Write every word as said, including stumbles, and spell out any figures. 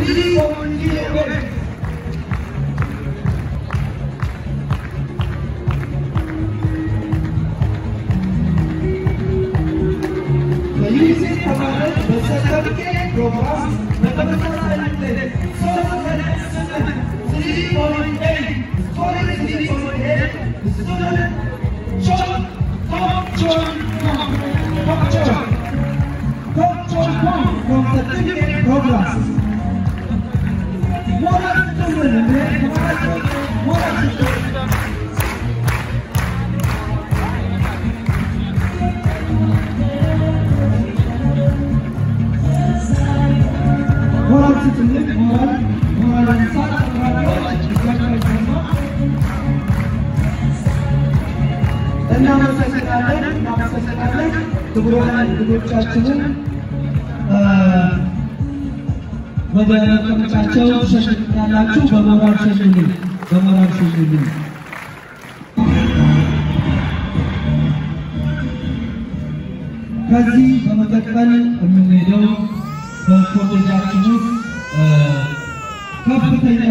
Three point zero eight. The U C provided the certificate program, the commercial and the social and three point eight, scoring three point eight, the student John, John, John, John, John, John, John, John, from the certificate program. Moral student, moral student. Moral citizen, moral, moral and social radio, እናመሰግናለን፣ እናመሰግናለን። ክቡራን እንግዶቻችንን፣ እ፣ ወደ መቀመጫቸው ትሸኙናላችሁ። በሞራል ሸኙልን፣ በሞራል ሸኙልን። ከዚህ በመቀጠል የምንሄደው በኮሌጃችን ውስጥ፣ እ፣ ከፍተኛ